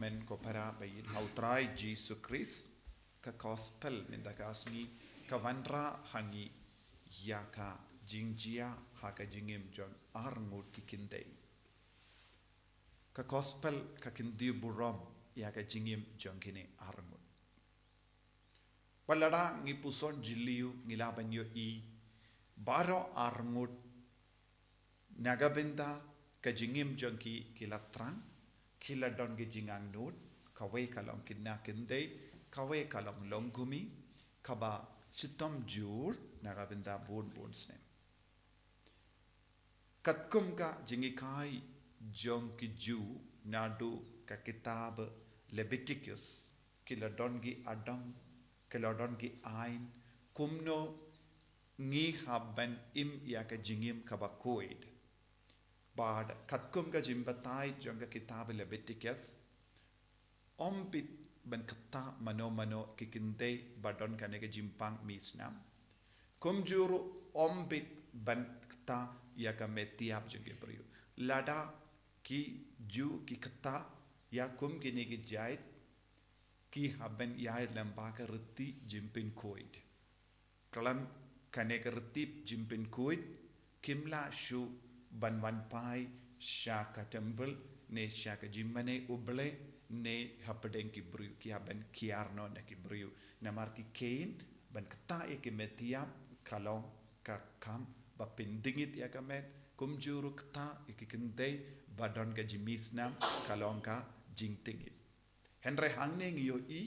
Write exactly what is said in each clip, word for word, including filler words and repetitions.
Men ko para ba ïeit ha u Trai Jisu Khrist, ka gospel mynta ka sngi ka wanrah ha ngi ïa ka jingjia ha ka jingim jong arngut ki kynthei. Ka gospel ka kyntiew burom ïa ka jingim jong kine arngut. Wat lada ngi puson jylliew ngi lah ban ïohi baroh arngut na ka bynta ka jingim jong ki, ki la thrang, ki la don ki jingangnud, kawei ka long khynnah kynthei, kawei ka long longkmie, kaba shitom jur na ka bynta bun bun snem. Katkum ka jinghikai jong ki Jiw naduh ka kitab Leviticus, ki la don ki adong, ki la don ki aiñ, kumno ngi hap ban im ïa ka jingim kaba khuid. Bad katkum ka jingbatai jong ka kitab Leviticus, ym bit ban kata mano mano ki kynthei ba don kane ka jingpang mih snam. Kumjuh ruh ym bit ban kata ïa ka met ïap jong ki briew. Lada ki Jiw ki kata ïa kum kine ki jait, ki hap ban ïaid lyngba ka riti jingpynkhuid. Khlem kane ka riti jingpynkhuid, kim lah shuh ban wan phai sha ka temple ne sha ka jingmane U Blei ne hapdeng ki briew, ki hap ban kiar noh na ki briew. Namar ki kheiñ ban kata ïa ki met ïap ka long ka kam ba pyndingit ïa ka met, kumjuh ruh kata ïa ki kynthei ba don ka jingmih snam ka long ka jingdingit. Hynrei hangne ngi ïohi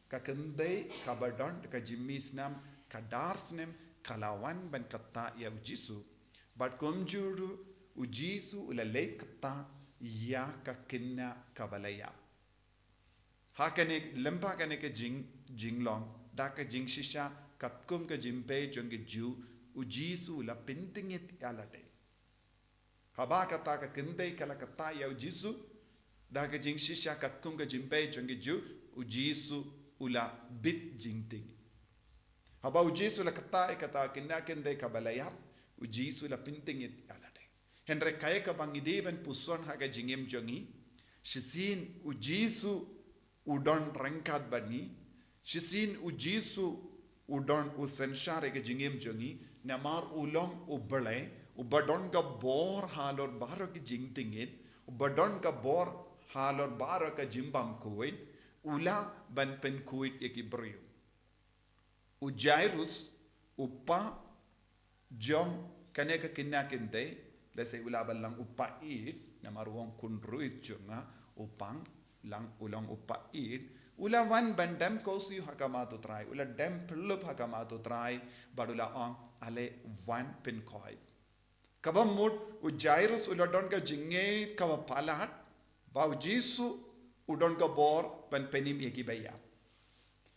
ka kynthei kaba don ka jingmih snam ka dar snem ka la wan ban kata ïa U Jisu. Bad kumjuh ruh U Jisu u la leit kata ïa ka khynnah kaba la ïap. Ha kane, lyngba kane ka jing, jinglong, da ka jingshisha katkum ka jingpei jong ki Jiw, U Jisu u la pyndingit ïa lade. Haba kata ka kynthei ka la kata ïa U Jisu, da ka jingshisha katkum ka jingpei jong ki Jiw, U Jisu u la bit jingdingit. Haba U Jisu u la kata ïa kata ka khynnah kynthei kaba la ïap, U Jisu u la pyndingit ïa lade. Hynrei kaei kaba ngi dei ban puson ha ka jingim jong ngi, shisien U Jisu u don ryngkat bad ngi, shisien U Jisu u don u synshar ïa ka jingim jong ngi, namar u long U Blei, uba don ka bor halor baroh ki jingdingit, uba don ka bor halor baroh ka jingbymkhuid, u lah ban pynkhuid ïa ki briew. U Jairus, u kpa jong kane ka khynnah kynthei, lehse u lah ban long u kpa ïeit, namar u ong khun ruh ïeit jong nga, u pang lang, u long u kpa ïeit, u la wan ban dem khuslai ha khmat U Trai, u la dem pyllup ha khmat U Trai, bad u la ong, ale wan pynkhuid. Kaba mut u Jairus u la don ka jingngeit kaba palat ba U Jisu u don ka bor ban pynim ïa kiba ïap.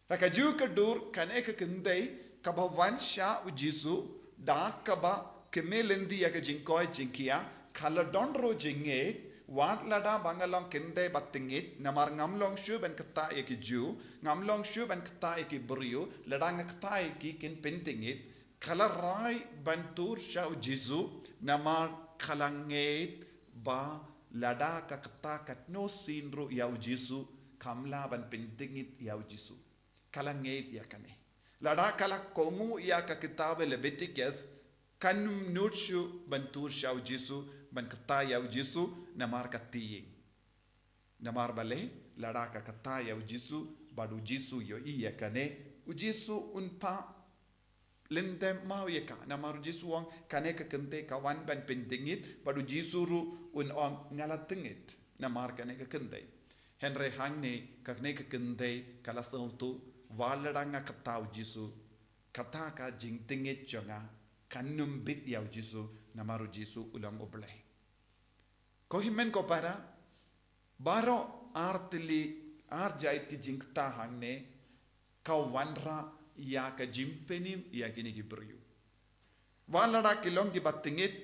Ha kajuh ka dur kane ka kynthei kaba wan sha U Jisu da kaba kmie lynti ïa ka jingkoit jingkhiah, ka la don ruh jingngeit, wat lada ba nga long kynthei ba tyngeit, namar ngam long shuh ban kata ïa ki Jiw, ngam long shuh ban kata ïa ki briew, lada nga kata ïa ki kin pyntyngeit, ka la rai ban tur sha U Jisu, namar ka la ngeit ba lada ka kata katno sien ruh ïa U Jisu, kam lah ban pyntyngeit ïa U Jisu. Ka la ngeit ïa kane. Lada ka la kohnguh ïa ka kitab Leviticus, kan ym nud shuh ban tur sha U Jisu, ban kata ïa U Jisu, namar ka tieng. Namar balei, lada ka kata ïa U Jisu, bad U Jisu ïohi ïa kane, U Jisu un phah lyndet maw ïa ka, namar U Jisu u ong kane ka kynthei ka wan ban pyntyngeit, bad U Jisu ruh un ong nga la tyngeit, namar kane ka kynthei. Hynrei hangne, kane ka kynthei, ka la sngewthuh, wat lada nga kata U Jisu, kata ka jingtyngeit jong nga, kan ym bit ïa U Jisu, namar U Jisu u long U Blei. Ko hynmen ko para, baroh ar tylli, ar jait ki jingkata hangne, ka wanrah ïa ka jingpynim ïa kine ki briew. Wat lada ki long kiba tyngeit,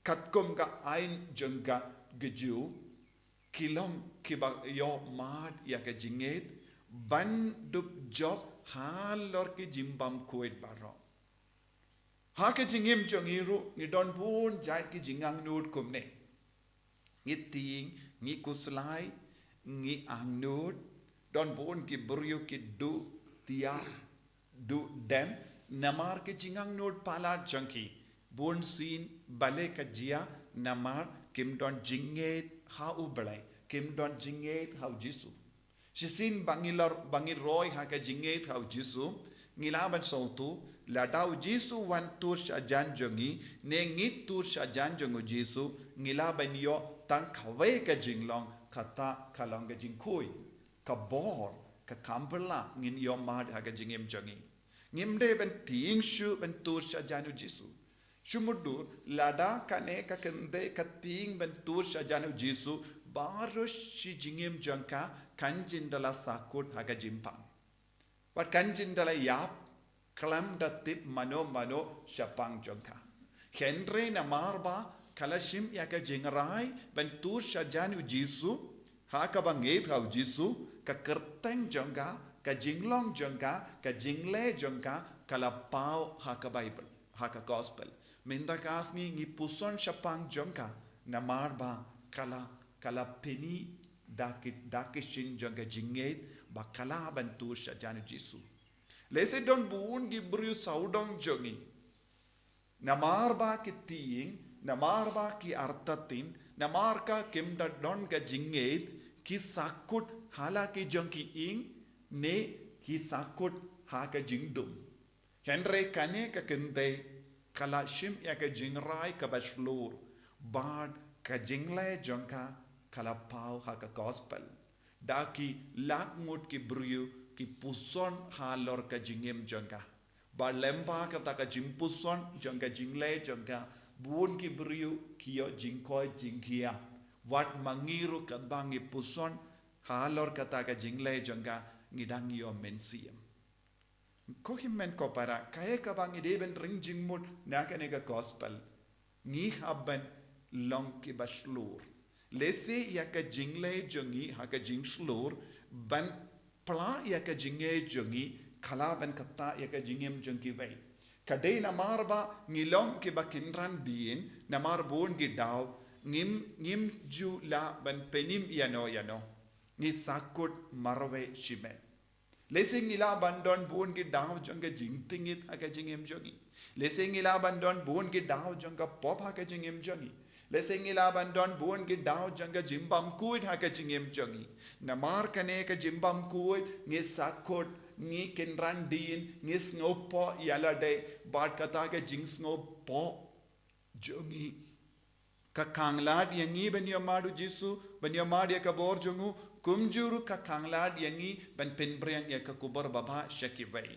katkum ka aiñ jong ka, ka Jiw, ki long kiba ïoh mad ïa ka jingngeit, ban dup jop halor ki jingbymkhuid baroh. Ha ka jingim jong ngi ruh, ngi don bun jait ki jingangnud kumne. Ngi tieng, ngi khuslai, ngi angnud, don bun ki briew ki duh tiah, duh dem, namar ki jingangnud palat jong ki. Bun sien balei ka jia, namar kim don jingngeit ha U Blei, kim don jingngeit ha U Jisu. Shisien ba ngi lor, ba ngi roi ha ka jingngeit ha U Jisu, ngi lah ban sngewthuh, lada U Jisu wan tur shajan jong ngi, ne ngi tur shajan jong U Jisu, ngi lah ban ïoh tang kawei ka jinglong, kata ka long ka jingkhuid, ka bor, ka kam pyrshah ngin ïoh mad ha ka jingim jong ngi. Ngim dei ban tieng shuh ban tur shajan U Jisu. Shu mutdur, lada kane ka kynthei ka tieng ban tur shajan U Jisu, baroh shi jingim jong ka kan jin da la sahkut ha ka jingpang. Wat kan jin da la ïap, khlem da tip mano mano shaphang jong ka. Hynrei namar ba ka la shim ïa ka jingrai ban tur shajan U Jisu, ha kaba ngeit ha U Jisu, ka kyrteng jong ka, ka jinglong jong ka, ka jingleh jong ka, ka la paw ha ka Baibl, ha ka gospel. Mynta ka sngi ngi puson shaphang jong ka, namar ba ka la, ka la pyni da ki, da ki shin jong ka jingngeit, ba ka lah ban tur shajan U Jisu. Lehse don bun ki briew sawdong jong ngi, namar ba ki tieng, namar ba ki artatien, namar ba kim da don ka jingngeit, ki sahkut ha la ki jong ki ïing, ne ki sahkut ha ka jingdum. Hynrei kane ka kynthei ka la shim ïa ka jingrai kaba shlur, bad ka jingleh jong ka ka la paw ha ka gospel. Da ki lak ngut ki briew ki puson halor ka jingim jong ka. Bad lyngba kata ka jingpuson jong ka jingleh jong ka, bun ki briew ki ïoh jingkoit jingkhiah. Wat ma ngi ruh katba ngi puson halor kata ka jingleh jong ka, ngi dang ïoh mynsiem. Ko hynmen ko para, kaei kaba ngi dei ban ring jingmut na kane ka gospel? Ngi hap ban long kiba shlur. Lehse ïa ka jingleh jong ngi ha ka jingshlur, ban pla ïa ka jingngeit jong ngi, ka lah ban ktah ïa ka jingim jong kiwei. Ka dei namar ba ngi long kiba kynran dien, namar bun ki daw, ngim, ngim ju lah ban pynim ïano ïano. Ngi sahkut marwei shimet. Lehse ngi lah ban don bun ki daw jong ka jingtngit ha ka jingim jong ngi. Lehse ngi lah ban don bun ki daw jong ka pop ha ka jingim jong ngi. Lehse ngi lah ban don bun ki daw jong ka jingbymkhuid ha ka jingim jong ngi. Namar kane ka jingbymkhuid, ngi sahkut, ngi kynran dien, ngi sngewpoh ïa lade, bad kata ka jingsngewpoh jong ngi ka khanglad ïa ngi ban ïoh mad U Jisu, ban ïoh mad ïa ka bor jong u, kumjuh ruh ka khanglad ïa ngi ban pynbring ïa ka khubor babha sha kiwei.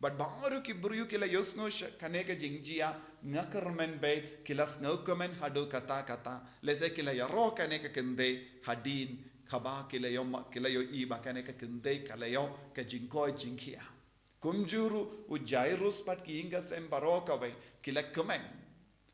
Bad baroh ki briew ki la ïohsngew sha kane ka jingjia, nga kyrmen beit ki la sngewkmen haduh katta katta, lehse ki la ïaroh kane ka kynthei hadien, haba ki la ïoh ma-, ki la ïohi ba kane ka kynthei ka la ïoh ka jingkoit jingkhiah. Kumjuh ruh u Jairus bad ki ïing ka sem baroh kawei, ki la kmen.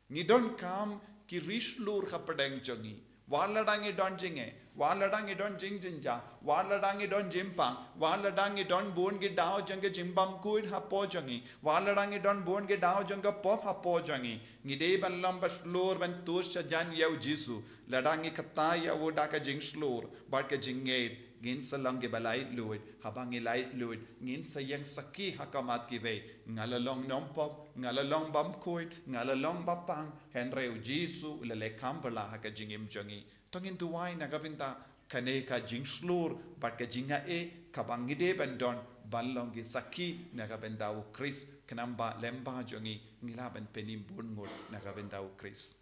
Ngi donkam ki ri shlur hapdeng jong ngi. Wat lada ngi don jingeh, wat lada ngi don jingjynjar, wat lada ngi don jingpang, wat lada ngi don bun ki daw jong ka jingbymkhuid hapoh jong ngi, wat lada ngi don bun ki daw jong ka pop hapoh jong ngi, ngi dei ban long ba shlur ban tur shajan ïa U Jisu. Lada ngi ktah ïa u da ka jingshlur bad ka jingngeit, ngin sa long kiba laitluid. Haba ngi laitluid, ngin sa ïeng sakhi ha khmat kiwei. Nga la long nongpop, nga la long bymkhuid, nga la long bapang, hynrei U Jisu u la leh kam phylla ha ka jingim jong ngi. To ngin duwai na ka bynta kane ka jingshlur bad ka jingaiei kaba ngi dei ban don, ban long ki sakhi na ka bynta U Khrist, khnang ba lyngba jong ngi ngi lah ban pynim bun ngut na ka bynta U Khrist.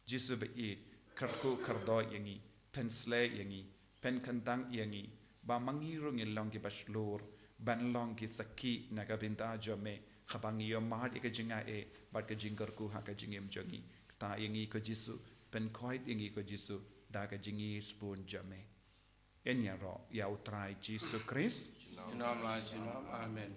Jisu ba ïeit, kyrkhu kyrdoh ïa ngi, pynsleh ïa ngi, pynkyntang ïa ngi, ba ma ngi ruh ngin long kiba shlur ban long ki sakhi na ka bynta jong me, haba ngi ïohmad ïa ka jingaiei bad ka jingkyrkhu ha ka jingim jong ngi. Ktah ïa ngi ko Jisu, pynkhuid ïa ngi ko Jisu, da ka jingïeit bun jong me. Ngin ïaroh ïa U Trai Jisu Khrist. Junom la junom. Amen.